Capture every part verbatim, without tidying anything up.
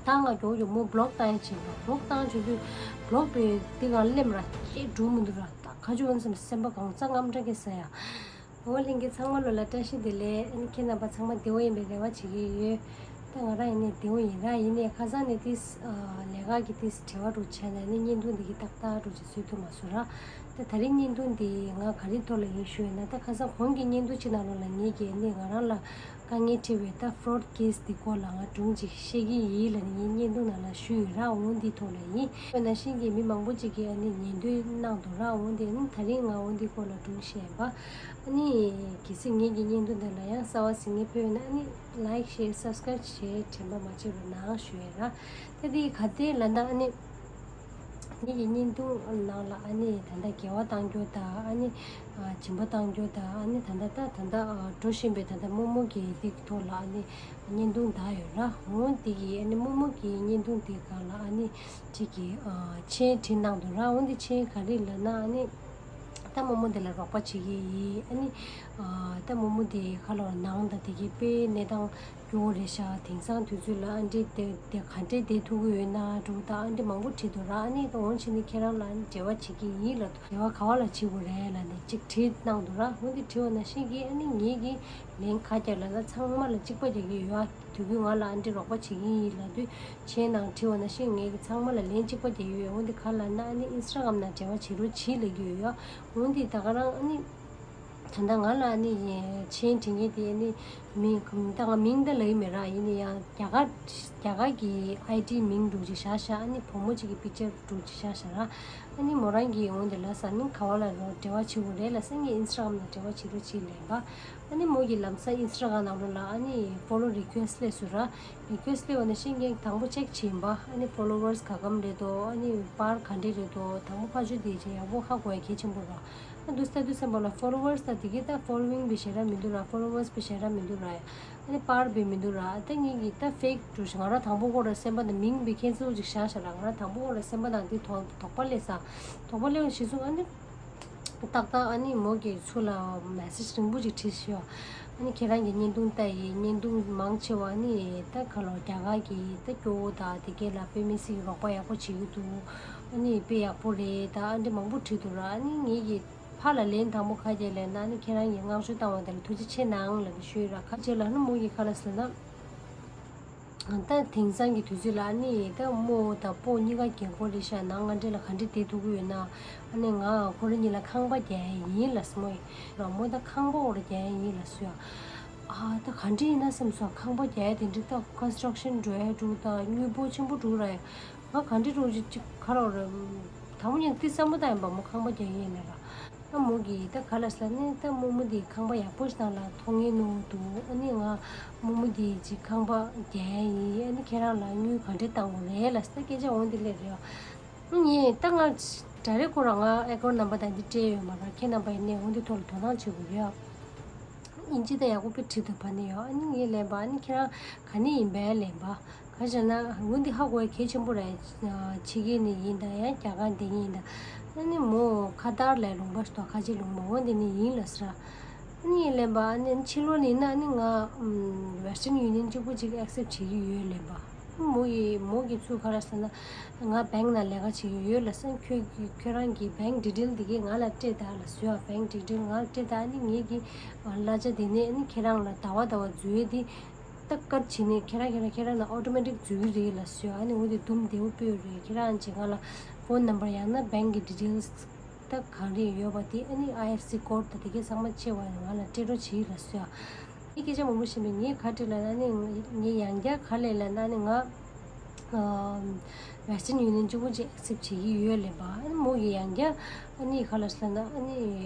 ད་ང་མགྱོགས་མགྱོགས་མོ་བི་ལོག་བཏང་ཡ་བྱེད་པ། བི་ལོག་བཏང་བྱེད་དུས་བི་ལོག་པའི་དེ་ག་སླེབས་ར་ཅེས་འགྲོ་མི་འདུག་ར། ད་ཁ་ཆུ་འོན་སེམས་སེམས་པ་གང་ཚ་ངམ་འདྲ་གི་ཟེར་ཡ། འོ་ལྷན་རྒྱས་ཚང་མ་ལོ་ལ་བཀྲ་ཤིས་བདེ་ལེགས། ཨ་ནི་ཁྱེད་རྣམ་པ་ཚང་མ་བདེ་བོ་ཡིན་པའི་རེ་བ་བྱེད་ཀྱི་ཡོད། ད་ང་རང་ཡིན་ནའི་བདེ་བོ་ཡིན་ར། ཡིན་ནའི་ཁ་སང་ནས་ཏིས་ལས་ཀ་གི་ཏིས་བྲེལ་བ་འགྲོ་བྱས་ནས་ནི་བརྙན་ཐུང་འདི་གི་ཏག་ཏག་འགྲོ་བྱེད་བཟོས་ཐུབ་མ་སོང་ར། ད་ད་རིང་བརྙན་ཐུང་འདི་ང་ག་རེ་ཐོག་ལ་ཡིན་ཞུས་ན། ད་ཁ་སང་གོང་གི་བརྙན་ཐུང་ཅིག་ནང་ལོགས་ལ་ངེད་ཀྱིས་ནི་ང་རང་ལ་དཀའ་ངལ་འཕྲད་པའི་ད་fraud case འདི་སྐོར་ལ་ང་སྒྲུང་ཅིག་བཤད་ཀྱི་ཡིན་ལབ་ནས་ངས་བརྙན་ཐུང་ནང་ལ་ཞུས་ཡོད་ར། འོ་འདི་ཐོག་ལ་ཡིན། ཡོད་ན་ཤིང་གི་མི་མང་པོ་ཅིག་གིས་ཨ་ནི་ཉན་འདོད་གནང་འདུག་ར། འོ་འདི་ནི་ད་རིང་ང་འོ་འདི་སྐོར་ལ་སྒྲུང་བཤད་པ། ཨ་ནི་གལ་སྲིད་ངེད་ཀྱི་བརྙན་ཐུང་འདི་ལ་ཡང་གསར་བ་གཟིགས་མཁན་ཕེབས་ཡོད་ན་ཨ་ནི་like share subscribe བྱེད་དྲན་པ་མ་བརྗེད་པ་གནང་ཞུ་ཡས་ར། ད་འདི་ག་དེ་ལ་ད་ཨ་ནི་ངེད་ཀྱི་བརྙན་ཐུང་ནང་ལ་ཨ་ནི་ད་ལྟ་འགལ་བ་བཏང་རྒྱུ་དང་ཨ་ནི་སྦྱིན་པ་བཏང་རྒྱུ་དང་ཨ་ནི་ད་ལྟ་ད་ད་ལྟ་འགྲོ་བཞིན་པའི་ད་ལྟ་རྨོ་མོ་གི་འདི་ཐོག་ལ་ཨ་ནི་བརྙན་ཐུང་བཏང་ཡོད་ར། འོ་འདི་གི་ཨ་ནི་རྨོ་མོ་གི་བརྙན་ཐུང་འདི་སྒང་ལ་ཨ་ནི་ཅིག་གི་མཆན་བྲིས་གནང་འདུག་ར། འོ་འདི་མཆན་ག་རེ་ལབ་ན་ཨ་ནི། ད་རྨོ་མོ་འདི་ལ་རོགས་པ་བྱེད་ཀྱི་ཡིན། ཨ་ནི། ཨ། ད་རྨོ་མོ་འདི་ཁ་ལོ་ནང་དང་དེ་གའི་དཔེ་གནས་སྟངས་སྐྱོ་བོ་རེད་ཤག་དེང་སང་དུས་ཚོད་ལ་ཨ་འདྲེ་དེ་དེ་ག་འདྲེ་བསྡད་ཐུབ་ཀྱི་ཡོད་ན་འགྲོ། ད་ཨ་འདྲེ་མང་པོ་བྲིས་འདུག་ར། ཨ་ནི་ད་འོང་ཕྱིན་ནི་ཁྱེད་རང་ལ་ཨ་ནི་འབྲེལ་བ་བྱེད་ཀྱི་ཡིན་ལབ་འདུག་འབྲེལ་བ་ག་བ་ལ་བྱེད་དགོས་རེད་ལབ་ནས་ཅིག་བྲིས་གནང་འདུག་ར། འོ་འདི་བྲིས་པ་ནང་བཞིན་གྱི་ཨ་ནི་ངེད་ཀྱིས་ལན་ག་རྒྱབ་ལབ་ན་ཚང་མ་ལ་གཅིག་པ་རྒྱག་གི་ཡོད་ཨ། དུས་རྒྱུན་ང་ལ་ཨ་འདྲེ་རོགས་པ་བྱེད་ཀྱི་ཡིན་ལབ་དུས་མཆན་ནང་བྲིས་པ་ནང་བཞིན་ངེད་ཀྱིས་ཚང་མ་ལ་ལན་གཅིག་པ་རྒྱག་གི་ཡོད། འོ་འདི་ག་ལབ་ན་ཨ་ནི་ཨིན་སི་ཊ་གྷ་རམ་ནང་འབྲེལ་བ་བྱེད་རོགས་བྱེད་ལབ་ཀྱི་ཡོད་ཡ། འོ་འདི་ད་ག་རང་ཨ་ནི། ད་ལྟ་ང་ལ་ཨ་ནི་མཆན་བྲིས་མཁན་དེ་ཨ་ནི་མིང་ད་ང་མིང་ད་ལབ་ཀྱི་མེད་ར། ཡིན་ན་ཡང་རྒྱ་གར་རྒྱ་གར་གྱི་ཨའི་ཌི་མིང་འདྲ་ཅིག་བཞག་ཤག་ཨ་ནི་བུ་མོ་གཅིག་གི་པིག་ཅར་འདྲ་ཅིག་བཞག་ཤག་ར། ཨ་ནི་མོ་རང་གིས་འོང་དེ་ལ་ས་མིང་ག་བ་ལ་རོ་འབྲེལ་བ་བྱེད་དགོས་རེད་ལབ་ས་ངས་ཨིན་སི་ཊ་གྷ་རམ་ལ་འབྲེལ་བ་བྱེད་རོགས་བྱེད་ལབ་པ། ཨ་ནི་མོ་གིས་ལམ་སང་ཨིན་སི་ཊ་གྷ་རམ་ནང་ལོགས་ལ་ཨ་ནི་ཕོ་ལོ་རི་ཀུ་ཨེ་སི་སླེབས་སོང་ར། རི་ཀུ་ཨེ་སི་སླེབས་པ་ནང་བཞིན་ངས་དང་པོ་ཅེག་བྱས་ཡིན་པ། ཨ་ནི་ཕོ་ལོ་ཝར་སི་ག་གམ་རེད་དོ། ཨ་ནི་པར་ག་འདྲས་རེད་དོ། དང་པོ་ཁ་ཆུ་དེ་བྱས་ཡག་པོ་ཧ་གོ་ཡ་གལ་ཆེན་པོ་ར། ཨ་འདུག་སེ་འདུག་སེ་བ་ལ་ཕོ་ལོ་ཝར་སི་དང་དེ་གའི་ད་ཕོ་ལོ་ཝིང་བི་ཞེ་དྲག་མི་འདུག་ར། ཕོ་ལོ་ཝར་སི་བི་ཞེ་དྲག་མི་འདུག་ར། ཨ་ནི་པར་བི་མི་འདུག་ར། ད་ངེད་ཀྱི་ད་ཕེག་འདྲ་ཞིག་ང་རང་དང་པོ་ཁོ་ར་སེམས་པ་ད་མིང་བི་ཁྱེད་ཚོ་ཅིག་བཞག་བཞག་ར། ང་རང་དང་པོ་ཁོ་ར་སེམས་པ་ནང་དེ་དོགས་དོགས་པ་སླེབས་ས། དོགས་པ་སླེབས་ཞེས་སོང་། ཨ་ནི། ཏག་ཏག་ཨ་ནི་མོ་གིས་ཚུར་ལ་མེ་སེ་ཇི་རིང་པོ་ཅིག་བྲིས་ཤག་ཨ་ནི་ཁྱེད་རང་གི་བརྙན་ཐུང་ལྟ་ཡི། བརྙན་ཐུང་མང་ཆེ་བ་ཨ་ནི་ད་ག་ལོ་རྒྱ་གར་གྱི་ད་སྐྱོ་བོ་དང་དེ་གས་ལ་དཔེ་མི་སྲིད་ཀྱི་རོགས་པ་ཡག་པོ་བྱེད་ཀྱི་འདུག་ཨ་ནི་དཔེ་ཡག་པོ་རེད། ད་ཨ་འདྲེ་མང་པོ་བྲིས་འདུག་ར། ཨ་ནི་ངེད་ཀྱིས་ཕར་ལ་ལན་དང་པོ་ག་རྒྱབ་ལབ་ན་ཨ་ནི་ཁྱེད་རང་གིས་བསྔགས་བརྗོད་བཏང་བ་དེ་ལ་ཐུགས་རྗེ་ཆེ་གནང་ལབ་ནས་ཞུས་ར། ག་རེ་ལབ་ན་མོ་གིས་ག་ལབ་ཟེར་ན། ད་དེང་སང་གི་དུས་ཚོད་ལ་ཨ་ནི་ད་རྨོ་བོ་དང་སྤོ་གཉིས་ཀ་རྒན་གོག་རེད་ཤག་ནང་ང་འདྲེ་ལ་ག་འདྲེ་བསྡད་ཐུབ་ཀྱི་ཡོད་ན། ཨ་ནི་ང་ཁོ་རང་གཉིས་ལ་ཁང་པ་རྒྱག་ཡ་ཡིན་ལབ་སོང་མོ་ཡིས། ར་མོ་ད་ཁང་པ་འོག་ལ་རྒྱག་ཡ་ཡིན་ལབ་སོང་ཡ། ཨ་ད་ག་འདྲེ་ཡིན་ན་བསམ་སོང་། ཁང་པ་རྒྱག་ཡ་དེ་འདྲ་ད་ཀོན་སི་ཊྲག་ཤན་འགྲོ་ཡ་འདྲ་ད་དངུལ་ཕོན་ཆེན་པོ་འགྲོ་ར་ཡ། ང་ག་འདྲེ་འགྲོ་ཅིག་ཅིག་ག་རེ་རེད། དང་པོ་ཉིད་དེ་བསམ་བློ་བཏང་ཡིན་པ་མོ་ཁང་པ་རྒྱག་ཡ་ཡིན་ལབ་ར། ཨ་མོ་གིས་ད་ག་ལབ་ཟེར་ན་ད་རྨོ་མོ་འདི་ཁང་པ་ཡག་པོ་ཞིག་ནང་ལ་ཐོག་ངེས་ནོར་འདུག་ཨ་ནི་ང་རྨོ་མོ་འདི་ཅིག་ཁང་པ་རྒྱག་ཡ་ཡིན། ཨ་ནི་ཁྱེད་རང་ལ་དངུལ་ག་འདྲས་བཏང་དགོས་རེད་ལབ་ཟེར། ད་སྐད་ཆ་འོང་འདི་སླེབས་རེད། ཨ་ངས་ད་ང་ཌའི་རེག་ཁོ་རང་ང་ཨེ་ཀའུན་ཊི་ནམ་བར་དང་འདི་སྤྲད་ཡོད་མ་རེད། ཁྱེད་རྣམ་པ་ཡིན་ནའི་འོང་འདི་ཐོག་ལ་དོ་སྣང་བྱེད་དགོས་རེད། ཨིན་ཇི་ད་ཡག་པོ་དཔེ་བྲིས་འདུག་བ་ནི་ཡོད། ཨ་ནི་ངས་ལན་པ་ཨ་ནི་ཁྱེད་རང་ག་ནས་ཡིན་པས་ལན་པ། ག་རེ་བྱས་ན་འོ་འདི་ཧ་གོ་ཡ་གལ་ཆེན་པོ་རེད། ཕྱི་རྒྱལ་ནས་ཡིན་དང་ཡང་རྒྱ་གར་འདི་ཡིན་དང་། ཨ་ནི་མོ་ཁ་ཏར་ལ་ལུང་པ་ཞིག་འདུག་ཁ་ཆེ་ལུང་པ་འོ་འདི་ནས་ཡིན་ལབ་ཟེར། ཨ་ནི་ལན་པ་ཨ་ནི་ཕྱི་ལོགས་ནས་ཡིན་ན་ཨ་ནི་ང་Western Union གཅིག་པུ་ཅིག་accept བྱེད་ཀྱི་ཡོད་ལན་པ། མོ་ཡིས་མོ་གིས་ཚུར་ག་རེ་ཟེར་ན་ང་bank ནང་ལས་ཀ་བྱེད་ཀྱི་ཡོད་ལབ་ཟེར། ཁྱོད་ཀྱི་ཁྱོད་རང་གི་bank detail འདི་གས་ང་ལ་སྤྲད་དང་ལབ་ཟེར། bank detail ང་ལ་སྤྲད་དང་། ཨ་ནི་ངེད་ཀྱི་གླ་ཆ་དེ་ནས་ཨ་ནི་ཁྱེད་རང་ལ་ཟླ་བ་ཟླ་བ་འཛུལ་ཡས་དེ། ད་ཀར་བྱས་ནས་ཁྱེད་རང་ཁྱེད་རང་ཁྱེད་རང་ལ་ཨོ་ཊོ་མེ་ཊིག་འཛུལ་གྱི་རེད་ལབ་ཟེར། ཨ་ནི་འོ་དེ་དུམ་བདེ་པོ་སྤོས་རེད། ཁྱེད་རང་ཅིག་ང་ལ་phone number ཡང་ན་bank གི་details ད་ག་རེ་ཡོད་པ་དེ་ཨ་ནི་I F S C code ད་དེ་གས་ཚང་མ་བཅས་པ་ང་ལ་སྤྲད་རོགས་བྱེད་ལབ་ཟེར། ངས་སྐད་ཆ་མང་པོ་བཤད་པས་ངས་ག་རེ་ལབ་ན་ཨ་ནི་ངས་ཡང་བསྐྱར་ག་རེ་ལབ་ན་ཨ་ནི་ང་Western Union གཅིག་པུ་ཅིག་accept བྱེད་ཀྱི་ཡོད་ལབ་པ། ཨ་ནི་མོ་གིས་ཡང་བསྐྱར་ཨ་ནི་ག་ལབ་ཟེར་ན་ཨ་ནི་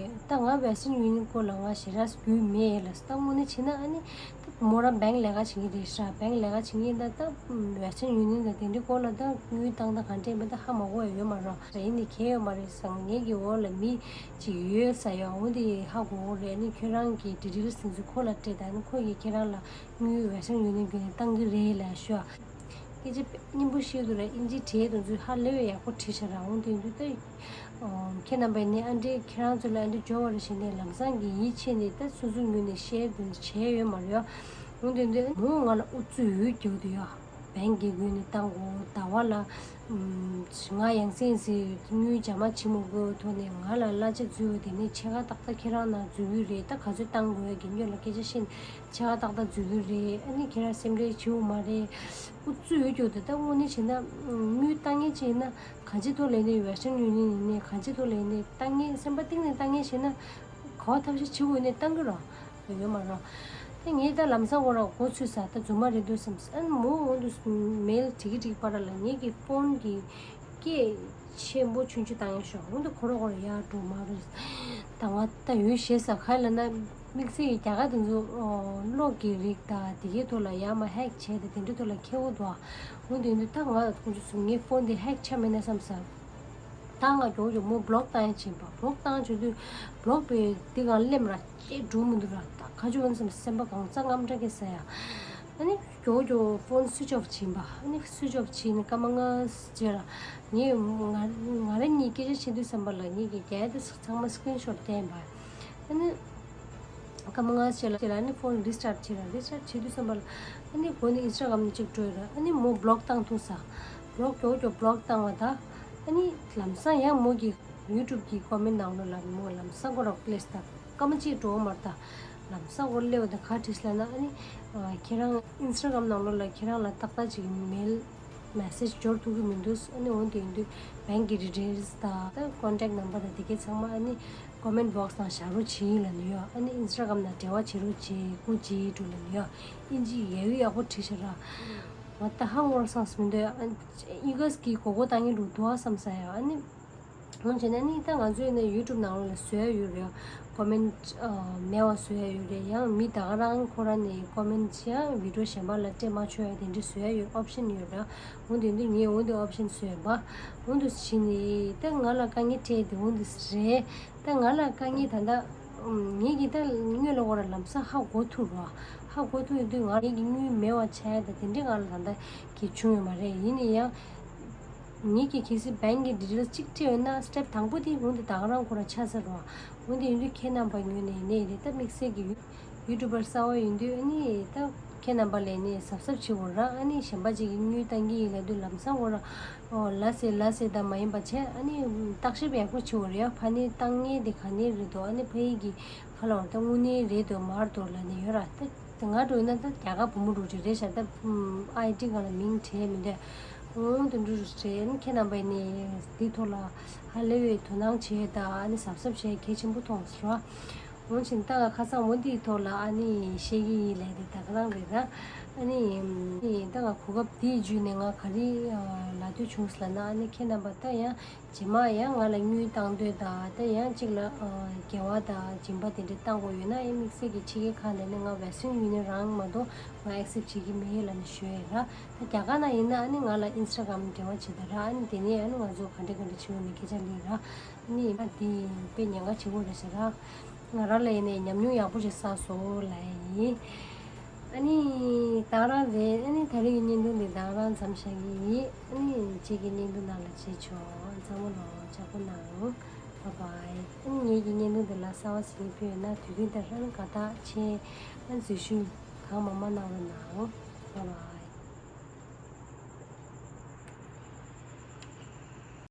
ད་ང་Western Union སྐོར་ལ་ང་ཞེ་དྲག་རྒྱུས་མེད་ལབ་ཟེར། ད་དངོས་གནས་བྱས་ན་ཨ་ནི་ད་མོ་རང་bank ལས་ཀ་བྱེད་ཀྱི་རེད་ཤག bank ལས་ཀ་བྱེད་ཀྱི་ཡིན་ད། ད་Western Union དང་དེ་འདྲའི་སྐོར་ལ་ད་དངུལ་བཏང་ད་ག་འདྲས་མེད་ད་ཧ་མ་གོ་ཡ་ཡོད་མ་རེད། ཡིན་ནའི་གལ་ཡོད་མ་རེད་བསམ། ངེད་ཀྱི་འོག་ལ་མི་ཅིག་ཡོད་ས་ཡོད། འོ་དེ་ཧ་གོ་གོ་རེད། ཨ་ནི་ཁྱོད་རང་གི་details དེ་ཚོ་ཁོ་ལ་སྤྲད་དང་། ཨ་ནི་ཁོ་གིས་ཁྱེད་རང་ལ་དངུལ་Western Union བརྒྱུད་ནས་བཏང་གི་རེད་ལབ་ཤོག་སྐད་ཆ་དཔེ་སྙན་པོ་བཤད་འདུག་ར། ཨིན་ཇི་བྲིས་དེ་ཚོ་ཧ་ལས་པའི་ཡག་པོ་བྲིས་ཤག་ར། འོ་དེ་དུས་ད་ཁྱེད་རྣམ་པས་ནི་ཨ་འདྲས་ཁྱེད་རང་ཚོ་ལ་ཨ་འདྲས་འབྱོར་བ་རེད་ཞེས་ནས་ལམ་སང་གི་ཡིད་ཆེས་ནས་ད་སོ་སོའི་ངོས་ནས་share དེ་ཚོ་བྱས་ཡོད་མ་རེད་ཡ། འོ་དེ་དུས་མོ་ང་ལ་ཨུ་ཚུགས་ཡོད་རྒྱག་འདུག་ཡ། བན་གྱི་སྒོ་ནས་བཏང་དགོས། ཟླ་བ་ལ་ང་ཡང་སེ་ཡང་སེ་དངུལ་འཇགས་མ་བྱེད་མི་དགོས་ཐོག་ནས་ང་ལ་གླ་ཆ་འཛུལ་བ་དེ་ནས་ཕྱེད་ཀ་ཏག་ཏག་ཁྱེད་རང་ནང་འཛུལ་གྱི་རེད། ད་ག་ཚོད་བཏང་དགོས་ཀྱི་སྔོན་ལ་སྐད་ཆ་བཤད་ནས་ཕྱེད་ཀ་ཏག་ཏག་འཛུལ་གྱི་རེད། ཨ་ནི་ཁྱེད་རང་སེམས་ཁྲལ་བྱེད་དགོས་མ་རེད། ཨུ་ཚུགས་ཡོད་རྒྱུ་དེ་ད་དངོས་གནས་བྱས་ན་དངུལ་བཏང་མཁན་ཅིག་ཡིན་ན་ག་ཅི་ཐོག་ལས་ནས་Western Union ཡིན་ནས་ག་ཅི་ཐོག་ལས་ནས་བཏང་མཁན་སེམས་པ་གཏིང་ནས་བཏང་མཁན་བྱས་ན་ག་བ་ཐབས་ཤེས་བྱེད་དགོས་ནས་བཏང་གི་རོགས། ཡོད་མ་རེད། ད་ངས་ད་ལམ་སང་ཁོ་རང་མགོ་ཚོས་ས་ད་རྫུན་མ་རེད་འདུག་བསམ། ཨ་ནི་མོ་འོང་དུས་མེལ་བྲིས་ཀྱི་བྲིས་པ་ར་ལ་ངེད་ཀྱི་ཕོན་གྱི་སྐད་ཆེན་པོ་ཆུང་ཆུང་བཏང་ཡ་ཤོག་འོང་དུ་ཁོ་རང་ཁོ་རང་ཡར་འགྲོ་མ་རེད། ད་ང་ད་ཡོད་ཞེས་ས་ག་ལ་ན་དམིགས་བསལ་གྱི་རྒྱ་གར་དེ་ཚོ་གློག་གི་རིགས་ད་དེ་གའི་ཐོག་ལ་ཡར་མར་ཧེག་བྱས་ད་དེ་འདྲའི་ཐོག་ལ་ཁྱད་པར་འདུག་འོང་དུ་ཡིན་དུས་ད་ང་ཁོང་ཚོ་ངའི་ཕོན་དེ་ཧེག་ཆ་མེད་ན་བསམ་ས། ད་ང་མགྱོགས་མགྱོགས་མོ་བློག་བཏང་ཡ་བྱིན་པ། བློག་བཏང་བྱེད་དུས་བློག་པའི་འདི་གང་སླེབས་ར་ཅེས་འགྲོ་མི་འདུག་ར། ད་ཁ་ཆུ་ཨན་སེམས་སེམས་པ་གང་ཚ་དངངས་སྐྲག་གི་ཟ་ཡ། ཨ་ནི་མགྱོགས་མགྱོགས་ཕོན་སུའིཆ་ཨོཕ་བྱིན་པ། ཨ་ནི་སུའིཆ་ཨོཕ་བྱིན་ནས་སྐར་མ་ལྔ་རྗེས་ལ་ངས་ང་ང་རང་གཉིས་སྐད་ཆ་བྱེད་དུས་ཙམ་པ་ལ་ངེད་ཀྱི་རྒྱ་ཡ་དེ་ཚང་མ་སི་ཀི་རིན་ཤོཊ་བསྟན་པ། ཨ་ནི། སྐར་མ་ལྔ་ཕྱེད་ལ་ཕྱེད་ལ་ཨ་ནི་ཕོན་རི་སི་ཊཱར་ཊི་བྱེད་ར། རི་སི་ཊཱར་ཊི་བྱེད་དུས་ཙམ་པ་ལ་ཨ་ནི་མགོ་ནས་ཨིན་སི་ཊ་གྷ་རམ་ནས་གཅིག་འགྲོ་ཡོད་ར། ཨ་ནི་མོ་བློག་བཏང་ཐུབ་ས། བློག་མགྱོགས་མགྱོགས་བློག་བཏང་བ་ད། ཨ་ནི་ལམ་སང་ཡང་མོ་གི་ཡུ་ཊུབ་གི་ཀོ་མེན་ནང་ལོགས་ལ་མོ་ལམ་སང་ཁོ་ར་ཀླེས་ད་སྐར་མ་གཅིག་འགྲོ་བ་མ་རེད་ད། ལམ་སང་ཁོ་སླེབས་པ་ད་ག་བྲིས་ལབ་ན་ཨ་ནི་ཁྱེད་རང་ཨིན་སི་ཊ་གྷ་རམ་ནང་ལོགས་ལ་ཁྱེད་རང་ལ་ཏག་ཏག་ཅིག་མེལ་མེ་སེཇ་འབྱོར་ཐུབ་ཀྱི་མི་འདུག་ཨ་ནི་འོན་ཏེ་ཡིན་དུས་བེང་གི་ཌི་ཊེལ་སི་དང་ད་ཀོན་ཊེག་ནམ་བར་དང་དེ་གའི་ཚང་མ་ཨ་ནི་ཀོ་མེན་བོག་སི་ནང་བཞག་རོགས་བྱེད་ལབ་ནི་ཡོད། ཨ་ནི་ཨིན་སི་ཊ་གྷ་རམ་ནང་འབྲེལ་བ་བྱེད་རོགས་བྱེད་སྐུ་མཁྱེན་འགྲོ་ལབ་ནི་ཡོད། ཨིན་ཇི་ཡག་ཡོད་ཡག་པོ་བྲིས་ཤག་ར། ང་ད་ཧ་ངོ་ར་སངས་མི་འདོད། ཨ་ཨི་ག་སི་གི་གོ་གོ་བཏང་གི་འདུག་འདུག་ཨ་བསམ་ས་ཡ། ཨ་ནི་འོན་ཀྱང་ནི་ད་ང་ཚོས་ནི་ཡུ་ཊུབ་ནང་ལ་བཟོས་ཡོད་རེད། ཀོ་མེན་ཊི་མེད་པ་བཟོས་ཡོད་རེད། ཡང་མི་ད་ག་རང་ཁོ་རང་ནས་ཀོ་མེན་ཊི་ཡང་བི་ཌི་ཡོ་གཞན་པ་ལ་སྤྲད་མ་ཆོག་ཡ་དེ་འདྲ་བཟོས་ཡོད། ཨོབ་ཤན་ཡོད་ར། འོན་ཏེ་འདི་ངས་འོན་ཏེ་ཨོབ་ཤན་བཟོས་པ། འོན་ཏེ་ཕྱིན་ནི་ད་ང་ལ་དཀའ་ངལ་འཕྲད་དེ་འོན་ཏེ་རེད། ད་ང་ལ་དཀའ་ངལ་ད་ལྟ་ངེད་ཀྱིས་ད་དངུལ་ལ་ཁོ་རང་ལམ་སང་ཧ་གོ་ཐུབ་ར། ཧ་གོ་ཐུབ་ཡོད་དུས་ང་ངེད་ཀྱི་དངུལ་མེད་པ་ཆགས་ཡ་ད་དེ་འདྲ་ང་ལ་ད་ལྟ་གི་བྱུང་ཡོད་མ་རེད། ཡིན་ནི་ཡང་། ངེད་ཀྱིས་གལ་སྲིད་བེང་གི་ཌི་ཊེལ་སི་གཅིག་སྤྲད་ཡོད་ན་སི་ཊེབ་དང་པོ་དེ་འོན་ཏེ་ད་ག་རང་ཁོ་རང་ཆགས་ཚར་རོ། འོན་ཏེ་ཡིན་དུས་ཁྱེད་རྣམ་པ་ངོས་ནས་ནས་རེད། ད་དམིགས་བསལ་གྱི་ཡུ་ཊུབ་པར་གསར་པ་ཡིན་དུས་ཨ་ནི་ད་ཁྱེད་རྣམ་པ་ལས་ནས་གཟབ་གཟབ་བྱེད་དགོས་ར། ཨ་ནི་གཞན་པ་ཅིག་གིས་དངུལ་བཏང་གི་ཡིན་ལབ་དུས་ལམ་སང་ཁོ་རང་ཨོ་ལ་སེ་ལ་སེ་ད་མ་ཡིན་པ་བྱས་ཨ་ནི་བརྟག་ཞིབ་ཡག་པོ་བྱེད་དགོས་རེད་ཡ། ཕ་ནི་བཏང་མཁན་དེ་ག་ནས་རེད་འདུག་ཨ་ནི་ཕ་ཡི་གི་ཁ་ལ་བར་ད་དངོས་གནས་རེད་འདུག་མ་རེད་འདུག་ལབ་ནས་ཡོད་ར། ད་ང་འགྲོ་ན་ད་རྒྱ་གར་བུ་མོ་འགྲོ་གི་རེད་ཤག་ད་ཨའི་ཌི་སྒང་ལ་མིང་བྲིས་མི་འདུག་འོང་དུ་འགྲོ་རེད། ཁྱེད་རྣམ་པ་ནས་འདི་ཐོག་ལ་ཧ་ལས་པའི་དོ་སྣང་བྱས་ད་ཨ་ནི་གཟབ་གཟབ་བྱས་གལ་ཆེན་པོ་མཐོང་སོང་ར། འོང་ཕྱིན་ད་ང་ཁ་སང་འོ་འདིའི་ཐོག་ལ་ཨ་ནི་བཤད་ཀྱི་ཡིན་ལབ་དེ་ད་ག་རང་རེད་ད། ཨ་ནི་ད་ང་གོ་སྐབས་འདི་བརྒྱུད་ནས་ང་ག་རེ་ལབ་འདོད་བྱུང་ལབ་ན་ཨ་ནི་ཁྱེད་རྣམ་པ་ད་ཡང་རྗེས་མ་ཡང་ང་ལ་དངུལ་བཏང་འདོད་དང་ད་ཡང་གཅིག་ལ་འགལ་བ་དང་སྦྱིན་པ་དེ་འདྲ་བཏང་དགོས་ཡོད་ན་ཨེ་དམིགས་བསལ་གྱི་ཕྱི་རྒྱལ་ཁག་ནས་ནི་ང་Western Union རང་མ་གཏོགས་ང་ཨེག་སེབ་བྱེད་ཀྱི་མེད་ལབ་ནས་ཞུ་ཡས་ར། ད་རྒྱ་གར་ནང་ཡིན་ན་ཨ་ནི་ང་ལ་Instagram འབྲེལ་བ་བྱེད་ད་ར། ཨ་ནི་དེ་ནས་ཨ་ནི་ང་ཚོ་ག་འདྲ་ག་འདྲ་བྱེད་འོ་ནི་སྐད་ཆ་ལས་ར། ཨ་ནི་ང་དེ་དཔེ་ཉེན་ཁ་ཆེ་བོ་རེད་ཟེར་ར། ང་རང་ལ་ཡིན་ནས་ཉམས་མྱོང་ཡག་པོ་ཞིག་བསགས་སོང་ལབ་ཡིན། ཨ་ནི་ད་རང་རེད། ཨ་ནི་ད་རེས་ཀྱི་བརྙན་ཐུང་འདི་ད་རང་མཚམས་བཞག་གི་ཡིན། ཨ་ནི་རྗེས་ཀྱི་བརྙན་ཐུང་ནང་ལ་མཇལ་ཆོག་ཚང་མ་ལོ་ཇག་པོ་གནང་། Bye bye། ཨ་ནི་ངེད་ཀྱི་བརྙན་ཐུང་འདི་ལ་གསར་པ་གཟིགས་མཁན་ཕེབས་ཡོད་ན་དུས་རྒྱུན་ལྟར་ཨ་ནི་དགའ་རྟགས་མཆན་ཨ་ནི་འཛུལ་ཞུགས་གང་མང་མང་གནང་རོགས་གནང་། Bye bye།